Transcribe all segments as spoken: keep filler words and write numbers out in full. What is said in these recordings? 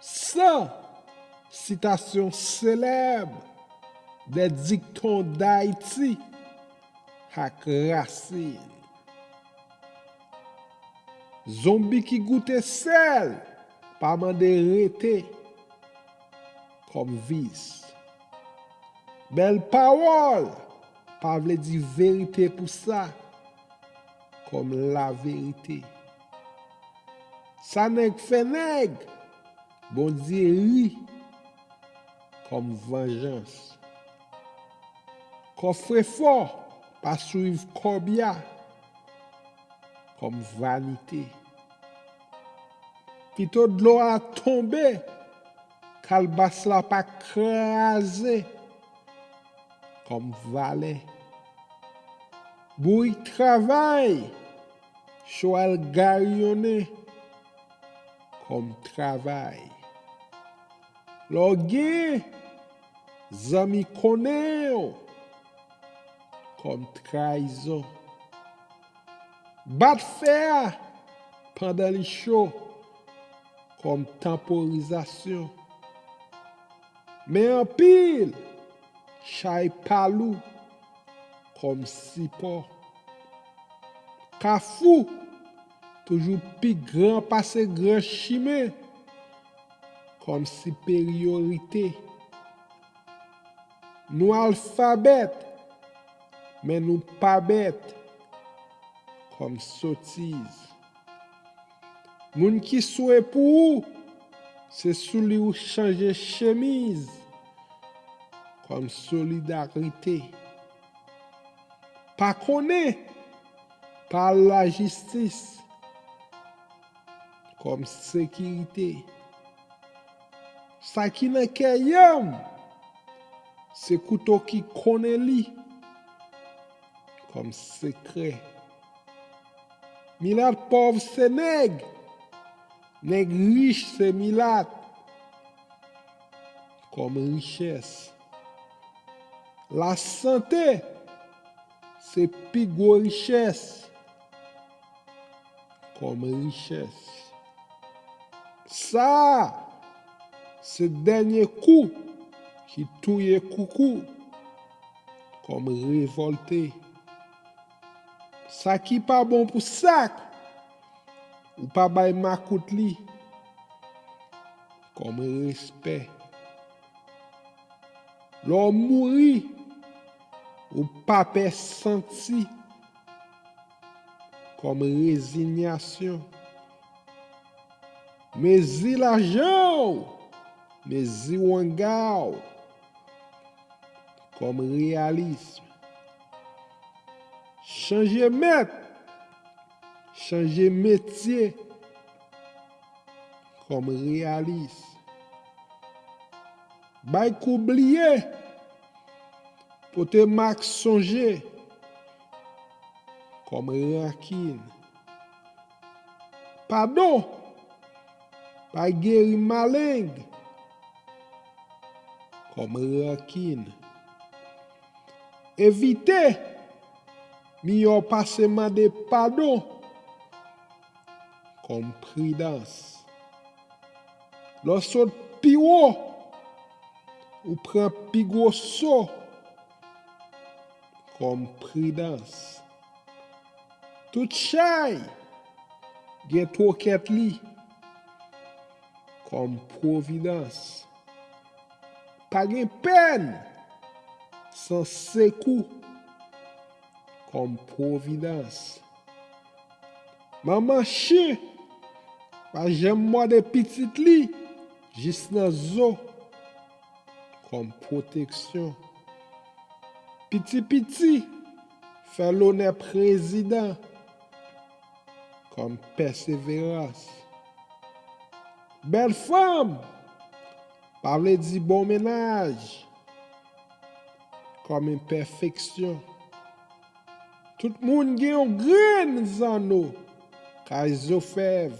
San sitasyon selèb, des dictons d'Haïti ak rasin. Zonbi ki goute sèl pa mande rete kòm vis. Bèl pawòl pa vle di verite pou sa kòm laverite. Sa nèg fè nèg, Bondye ri kòm vanjans. Kòfrefò pa swiv kòbya kòm vanite. Pito dlo a tonbe, kalbas la pa kraze kòm valè. Bourik travay, cho al gariyonnen kòm travay. Lè w gen zanmi konnen w kòm trayizon. Bat fè a pandan li cho kòm tanporizasyon. Men anpil chay pa lou kòm sipò. Kafou toujou pi gran pase gran chimen kòm siperyorite. Nou alfabèt, men nou pa bèt kòm sotiz. Moun ki swe pou ou, se sou li ou chanje chemiz kòm solidarite. Pa konnen, pa al lajistis kòm sekirite. Sa ki nan kè yanm, se kouto ki konnen li kòm sekrè. Milat pòv se nèg, nèg rich se milat kòm richès. Lasante se pi gwo richès kòm richès. Sa a se dènye kou ki touye koukou kòm revòlte. Sa ki pa bon pou sak, ou pa bay makout li kòm respè. Lè w mouri, ou pa pè santi kòm rezinyasyon. Mezi lajan w, mezi wanga w kòm reyalis. Chanje mèt chanje metye kòm reyalis. Bay kou bliye, pote mak sonje kòm rankin. Padon pa geri maleng kòm rankin. Evite miyò pase mande padon kòm pridans. Lè w sot pi wo, ou pran pi gwo so kòm pridans. Tout chay gen twokèt li kòm pwovidans. Pa gen pèn san sekou kòm pwovidans. Manman chen pa janm mòde pitit li jis nan zo kòm pwoteksyon. Piti piti fè lonè prezidan kòm pèseverans. Bèl fanm pa vle di bon mennaj kòm enpèfeksyon. Tout moun gen yon grenn zanno kay zofèv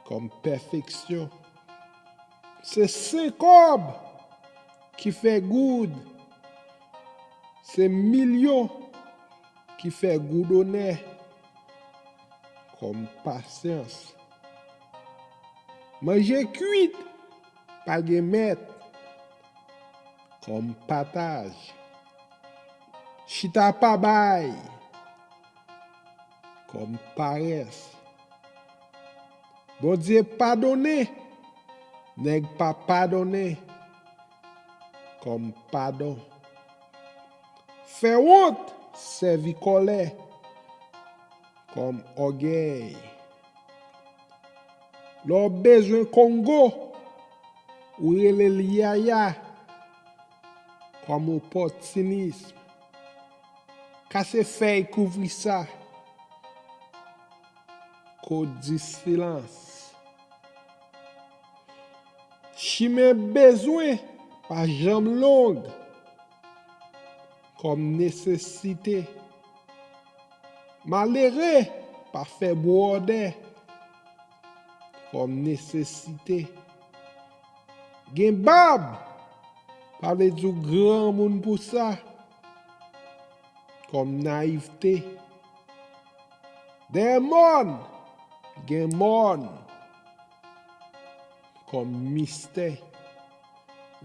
kòm pèfeksyon. Se sen kòb ki fè goud, se milyon ki fè goud onè kòm pasyans. Manje kwit, pa gen mèt, kòm pataj. Chita pa bay, kòm parès. Bondye padone, nèg pa padone, kòm padon. Fè wont, sèvi kòlè, kòm ògèy. Lè w bezwen Kongo, ou rele l yaya, kòm opòtinism. Kase fèy kouvri sa, code du silence. Chimen bezwen pa janm long, kòm nesesite. Malere pa fè bwòdè, kòm nesesite. Gen bab pa vle di w granmoun pou sa, kòm nayivte. Dèyè mòn, gen mòn, kòm mistè.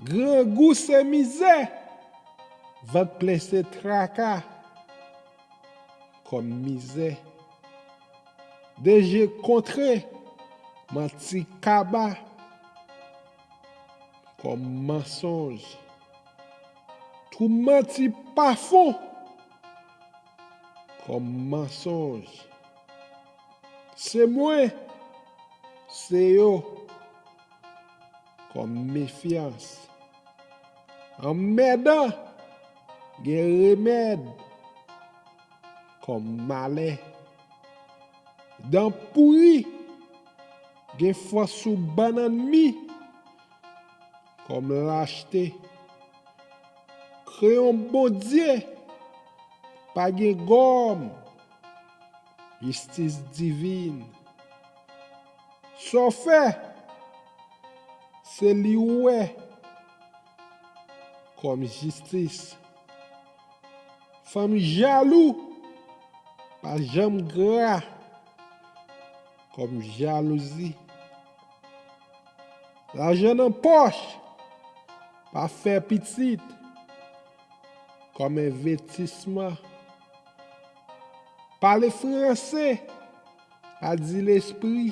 Grangou se mizè, vant plen se traka, kòm mizè. De je kontre, manti kaba, kòm mansonj. Twou manti pa fon, kòm mansonj. Se mwen, se yo, kòm mefyans. Anmèdan, gen remèd, kòm malè. Dan pouri, gen fòs sou bannann mi, kòm lachte. Kreyon Bondye pa gen gòm, jistis divin. Sa w fè, se li ou wè, kòm jistis. Fanm jalou pa janm gra, kòm jalouzi. Lajan nan pòch pa fè pitit, kòm envestisman. Pale franse pa di lespri,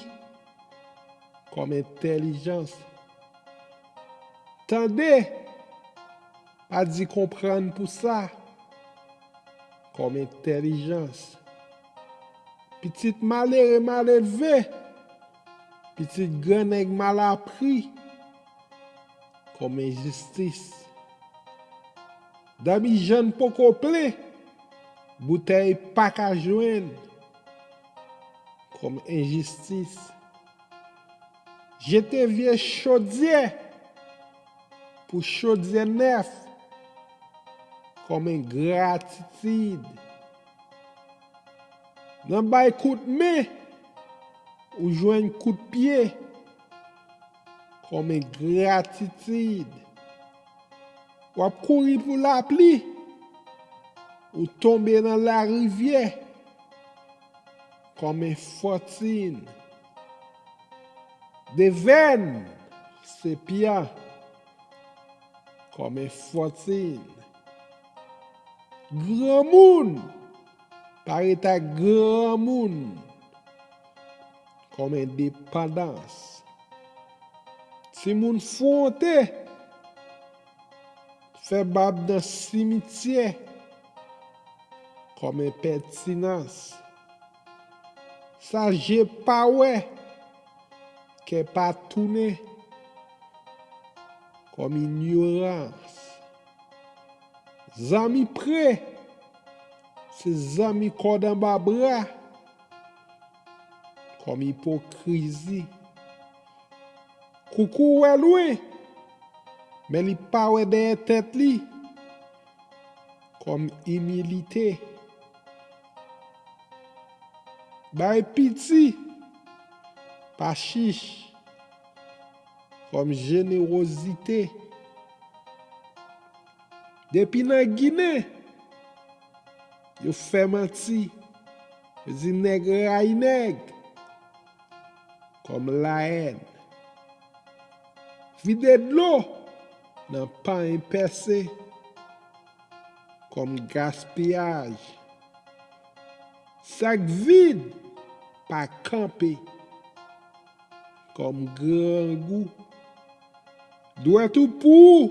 kòm entèlijans. Tande pa di konprann pou sa, kòm entèlijans. Pitit malere malelve, pitit grannèg malapri, kòm enjistis. Damijann poko plen, boutèy pa ka jwenn, kòm enjistis. Jete vye chodyè pou chodyè nèf, kòm engratitid. Nan bay kout men, ou jwenn kout pye, kòm engratitid. W ap kouri pou lapli, ou tonbe nan larivyè, kòm enfòtin. Devèn, sepya, kòm enfòtin. Granmoun pa ret ak granmoun, kòm endepandans. Timoun fwonte, fè bab nan simityè, kòm enpètinans. Sa je pa wè, kè pa tounen, kòm inyorans. Zanmi pre, se zanmi kòd anba bra, kòm ipokrizi. Koukou wè lwen, men li pa wè dèyè tèt li, kòm imilite. Bay piti, pa chich, kòm jenerozite. Depi nan Ginen, yo fè manti, yo di nèg rayi nèg, kòm layèn. Vide dlo nan panyen pèse kòm gaspiyaj. Sak vid pa kanpe kòm grangou. Dwèt ou pou ou,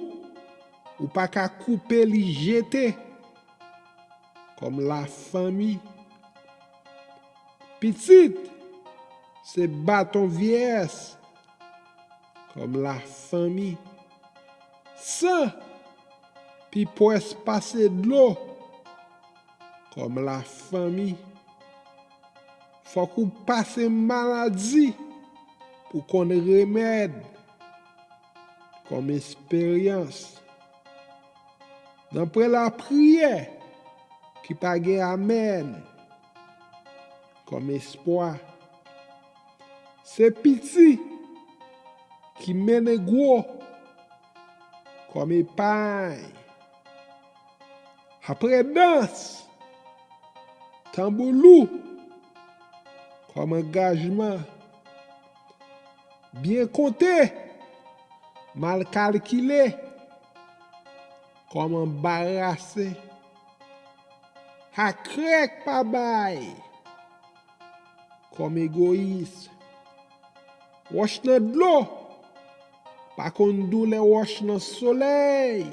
ou pa ka koupe li jete kòm lafanmi. Pitit se baton vyeyès kòm lafanmi. San pi pwès pase dlo kòm lafanmi. Fòk ou pase maladi pou konn remèd kòm esperyans. Nanpwen lapriyè ki pa gen amèn kòm espwa. Se piti ki mennen gwo kòm epay. Apre dans, tanbou lou kòm angajman. Byen konte, mal kalkile kòm anbarase. Akrèk pa bay kòm egoyis. Wòch nan dlo pa konn doulè wòch nan solèy.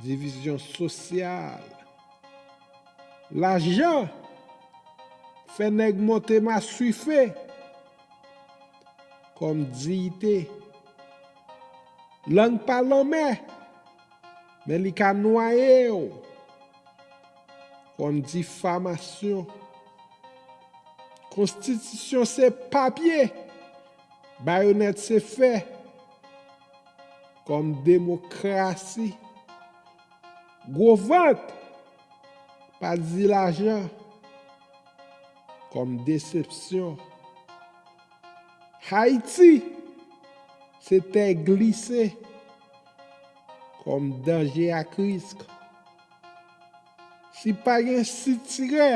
Divizyon sosyal. Lajan fè nèg monte maswife kòm diyite. Lang pa lanmè, men li ka nwaye w kòm difamasyon. Konstitisyon se papye, bayonèt se fè kòm demokrasi. Gwo vant pa di lajan kòm desepsyon. Ayiti se tè glise kòm danje ak risk. Si pa gen sitirè,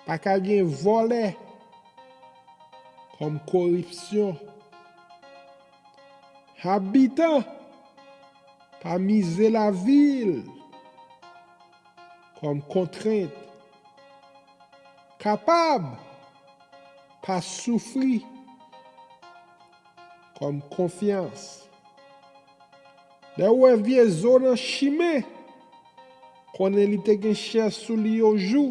pa ka gen vòlè kòm koripsyon. Abitan pa mize lavil kòm kontrent. Kapab pa soufri kòm konfyans. Lè w wè vye zo nan chimen, konnen li te gen chè sou li yon jou,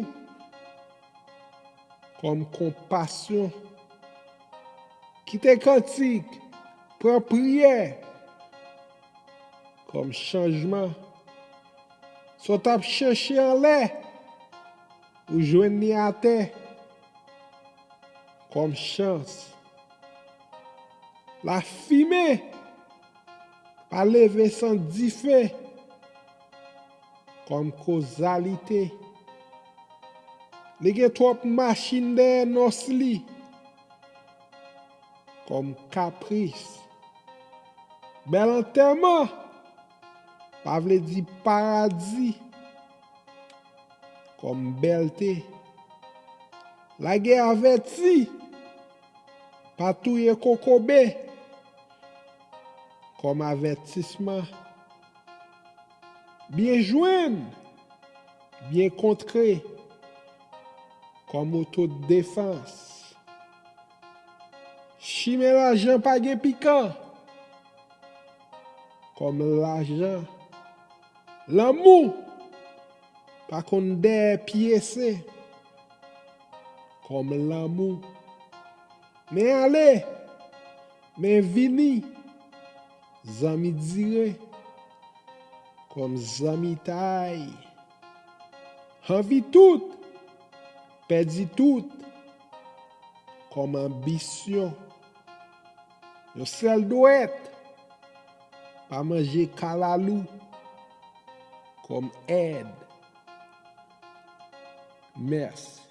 kòm konpasyon. Kite kantik, pran priyè kòm chanjman. Sa w t ap chèche anlè, ou jwenn li atè kòm chans. Lafimen pa leve san dife kòm kozalite. Li gen twòp machin dèyè nòs li kòm kapris. Bèl antèman pa vle di paradi kòm bèlte. Lagè avèti pa touye kokobe kòm avètisman. Byen jwenn, byen kontre kòm otodefans. Chimen lajan pa gen pikan kòm lajan. Lanmou pa konn dèyè pyese kòm lanmou. Men ale, men vini, zanmi dire kòm zanmitay. Anvi tout, pèdi tout kòm anbisyon. Yon sèl dwèt pa manje kalalou kòm èd. Mèsi.